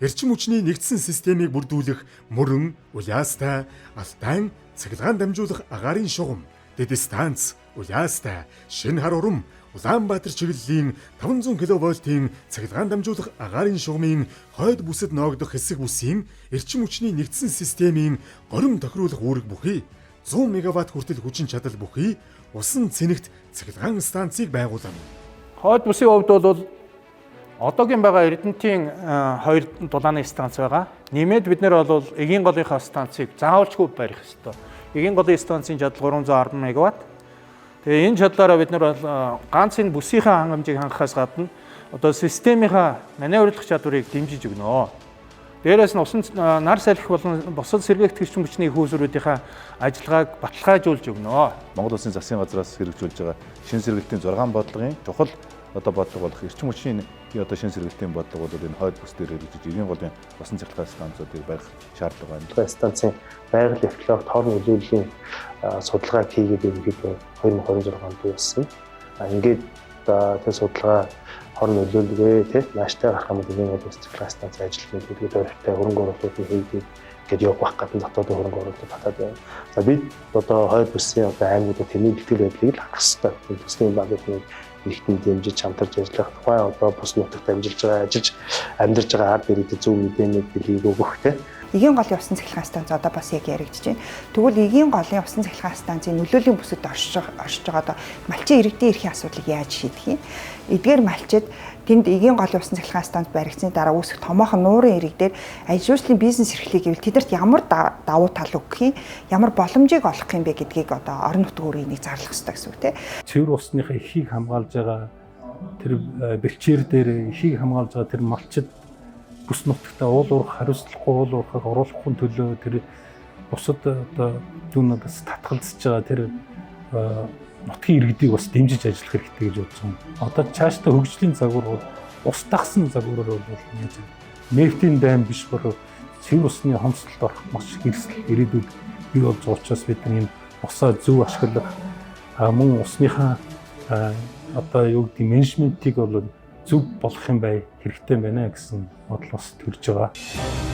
Эрчим хүчний нэгдсэн системийг бүрдүүлэх Мөрөн, Улаастай, Алтайн цахилгаан дамжуулах агаарын шугам, Дэд станц, Улаастай, Шинэ хар урам, Улаанбаатар чиглэлийн 500 кВ-ийн цахилгаан дамжуулах агаарын шугамын хойд бүсэд ноогдох хэсэг бүсийн эрчим хүчний нэгдсэн системийн горим тохируулах үүрэг бүхий 100 мегаватт хүртэл хүчин чадал бүхий усан цэнэгт цахилгаан станцыг байгуулна. Хойд бүсийн хувьд бол одоогийн байгаа Эрдэнэтийн хоёр дулааны станц байгаа. Нэмээд бид нар бол эгийн голынхаа станцыг заавалчгүй барих ёстой. Эгийн голын станцын чадал 310 мегаватт. Тэгээ энэ чадлаараа бид нар бол ганц энэ бүсийнхээ хангамжийг хангахаас гадна одоо системийнхаа маневрлах чадварыг дэмжиж өгнө. Дээрээс нь усан нар салхи болон бусад сэргээгдэх эрчим хүчний их үүсвэрүүдийнхээ ажиллагааг баталгаажуулж өгнө. Монгол Улсын засгийн газраас хэрэгжүүлж байгаа шинэ сэргэлтийн 6 бодлогын чухал одоо бодлого болох эрчим хүчний одоо шинэ сэргэлтийн бодлого бол энэ хойд бүс дээр хэрэгжиж эгийн голын усан цахилгаан станцуудыг барих шаардлага байна. Станцын байгаль экологи тор нөлөөллийн судалгааг хийгээд ерөнхийдөө 2026 онд дууссан. Ингээд тэр судалгаа хор нөлөөлгөө тий нааштай гарах юм бол эгийн голын усан цахилгаан станцын ажиллах гэдэг дөрвтэй хөрөнгө оруулалтыг хийгээд гээд явах байх гадна дотоодын хөрөнгө оруулалт татаад байна. За бид одоо хойд бүсийн одоо аймагуудад тэрний бэлтгэл байдлыг л харах хэрэгтэй. Төслийн багийн нэгтэн дэмжиж хамтарч ажиллах, тухайн одоо бус нутагт амжилж байгаа, ажиллаж амьдарч байгаа ард иргэдэд зөв мэдээ мэдээллийг өгөх те. Эгийн голын усан цахилгаан станц одоо бас яг яригдж байна. Тэгвэл эгийн голын усан цахилгаан станцын нөлөөлийн бүсэд оршиж байгаа одоо малчин иргэдийн эрхийн асуудлыг яаж шийдэх юм? Эдгээр малчид тэнд эгийн голын усан цахилгаан станц баригдсны дараа үүсэх томоохон нуурын ирэг дээр ажил үйлслийн бизнес эрхлэе гэвэл тэдэрт ямар давуу тал өгөх юм, ямар боломжийг олгох юм бэ гэдгийг одоо орон нутг өөрийн нэг зарлах хэрэгтэй гэсэн үг тийм. Цэвэр усныхаа эхийг хамгаалж байгаа тэр бэлчээр дээр эхийг хамгаалж байгаа тэр малчид бүс нутагтаа уул уурах хариуцлагагүй уул уурхайг оруулахгүй төлөө тэр бусад одоо юунуудаас татгалзаж байгаа тэр нутгийн иргэдийг бас дэмжиж ажиллах хэрэгтэй гэж бодож байна. Одоо цаашдаа хөгжлийн загвар бол ус дагсан загвараар бол яаж нефтийн дайм биш бүр цэвэр усны хомсдолд орох маш их эрсдэл ирээдүйд бий болж байгаа учраас бид нар энэ усаа зөв ашиглах мөн усныхаа одоо юу гэдэг менежментийг бол зөв болох юм бай хэрэгтэй байна гэсэн бодол бас төрж байгаа.